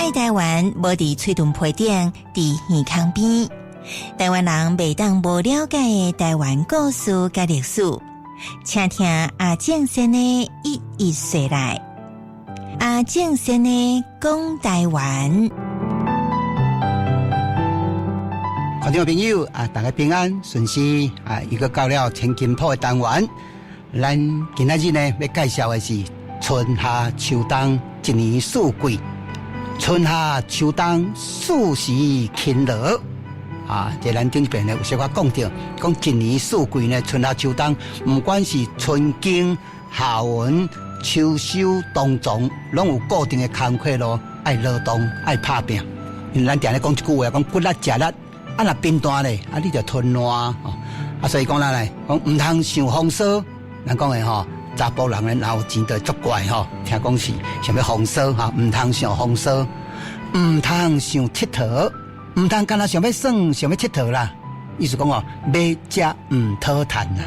愛台灣無佇喙唇皮頂，佇耳孔邊。台灣人袂當無了解的台灣故事佮歷史，請聽阿正先的一一說來。阿正先的講台灣。觀眾朋友啊，大家平安順遂啊！又閣到了千金鋪的單元，咱今仔日呢欲介紹的是春夏秋冬一年四季，春夏秋冬四時勤勞啊！這咱頂一遍呢有小可講著，講一年四季呢，春夏秋冬，毋管是春耕、夏耘、秋收、冬藏，攏有固定的工課囉，愛勞動，愛拍拚。因為咱定咧講一句話，講骨力食力。啊，若貧惰咧，啊，你就吞爛吼。啊，所以講咱咧，講毋通想風騷。咱講的吼，查埔人咧，若有錢就會作怪吼。聽講是想欲風騷吼，毋通想風騷，毋通想𨑨迌，毋通干焦想欲耍，想欲𨑨迌啦。意思講哦，欲食毋討趁啦。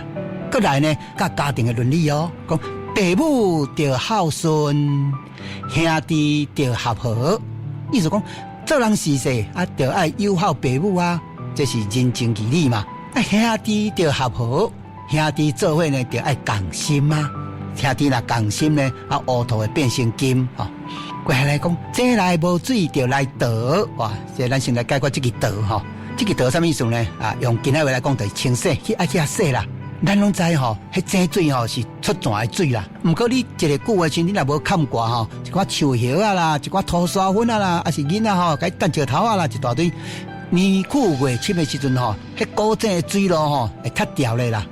閣來呢，佮家庭的倫理哦，講爸母著孝順，兄弟著合和。意思講，做人事世啊，著愛友好爸母啊，這是人情義理嘛。啊，兄弟著合和，兄弟做伙呢，著愛共心啊。兄弟若共心呢，啊，烏頭會變成金吼。過來講，井內無水就來倒，哇！這咱先來解決這個倒吼。這個倒啥物意思呢？啊，用今仔話來講，就是清洗，去愛去遐洗啦。咱攏知吼，彼井水吼是出泉的水啦。毋過你一个久的時陣，你若無崁蓋吼，一寡樹葉啊啦，一寡塗沙粉啊啦，抑是囡仔吼，共伊擲石頭啊啦，一大堆。年久月深的時陣吼，彼古井的水路吼會脫掉咧啦。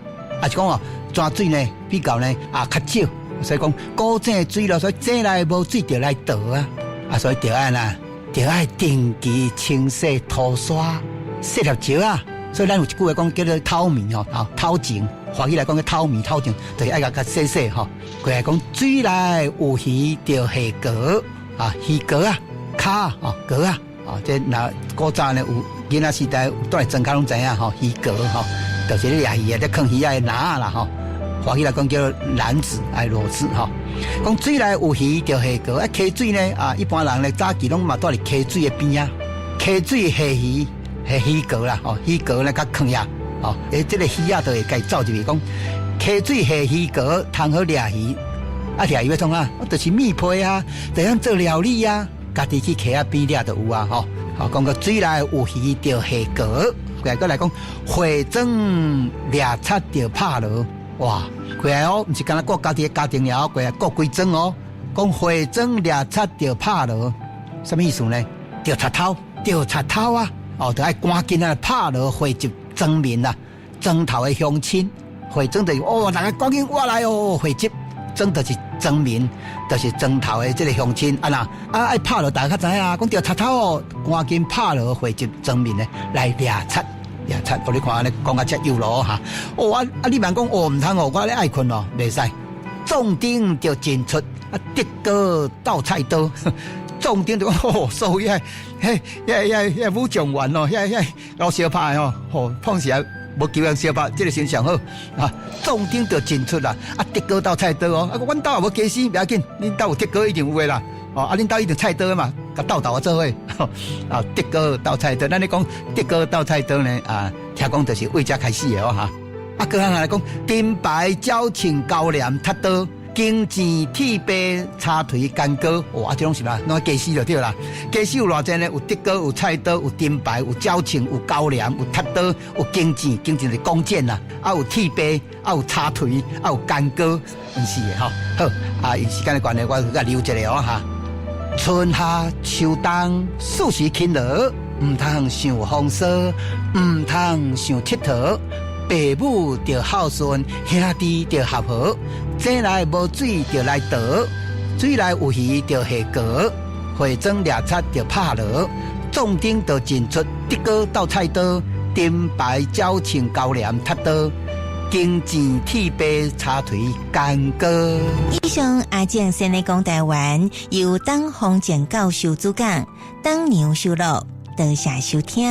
抑是講哦，泉水呢比較呢啊較少，所以講古井的水路，所以井內無水就來倒啊。啊，所以著愛啦，著愛定期清洗塗沙，洗粒石啊。所以咱有一句話講叫做透明吼，啊透淨，華語來講叫透明透淨，就是愛共共洗洗吼。過來講水內有魚就下蚵啊，魚蚵啊，跤啊，蚵啊，啊，這若古早呢有囡仔時代有蹛佇莊跤攏知影吼，魚蚵吼，就是咧掠魚啊，咧囥魚仔的籃仔啦吼。華語來講叫籃子，愛簍子吼。講水內有魚就下蚵，啊溪水呢啊，一般人咧早期攏嘛蹛佇溪水的邊仔，溪水下魚。彼魚蚵啦，吼魚蚵咧較囥呀，吼，欸，這个魚仔就會共走入去，講溪水下魚蚵，通好掠魚，啊掠魚欲創啥？就是糜皮啊，就通做料理啊，家己去溪仔邊掠就有啊，吼，吼講個水內有魚就下蚵，過來閣來講火莊掠賊就拍鑼，哇，過來哦，毋是干焦顧家己的家庭爾，過來顧規莊哦，講火莊掠賊就拍鑼，啥物意思呢？著賊偷，著賊偷啊！哦，著愛趕緊啊，拍鑼匯集莊民啊，莊頭的鄉親，匯莊就是哦，大家趕緊挖來哦，匯集莊就是莊民，就是莊頭的這个鄉親啊若啊愛拍鑼，大家較知影啊，講著賊偷哦，趕緊拍鑼匯集莊民呢來掠賊，掠賊，哦，你看按呢講甲遮幼囉哈，哦啊啊，你萬講哦，毋通哦，我咧愛睏哦，袂使，壯丁著盡出啊，竹篙鬥菜刀。壯丁就講哦，所以遐、彼、遐、遐、遐武狀元哦，遐、遐老相拍的吼，吼，碰時啊無求人相拍，這个先上好啊。壯丁就盡出啦，啊，竹篙鬥菜刀哦，啊，阮兜也無家私，袂要緊，恁兜有竹篙一定有的啦，哦，啊，恁兜一定菜刀嘛，共鬥鬥啊做伙，啊，竹篙鬥菜刀，咱咧講竹篙鬥菜刀呢，啊，聽講就是為遮開始的哦，哈。啊，閣下來講，燈牌鳥銃鉤鐮鐵刀。弓箭、鐵臂、叉槌、干戈，哇！這攏是啥？攏家私就對啦。家私有偌濟呢？有竹篙、有菜刀、有燈牌、有鳥銃、有鉤鐮、有鐵刀、有弓箭，弓箭是弓箭啦。啊，有鐵臂，啊有叉槌，啊有干戈，毋是的吼。好，啊，因時間的關係，我閣留一个哦哈。春夏秋冬四時勤勞，毋通想風騷，毋通想𨑨迌。爸母著孝順，兄弟著合和，井內無水就來倒，水內有魚就下蚵，火莊掠賊就拍鑼，壯丁就盡出，竹篙鬥菜刀，燈牌鳥銃鉤鐮鐵刀，弓箭鐵臂叉槌干戈。以上阿正先的講台灣，由董宏正教授主講，董娘收錄，多謝收聽。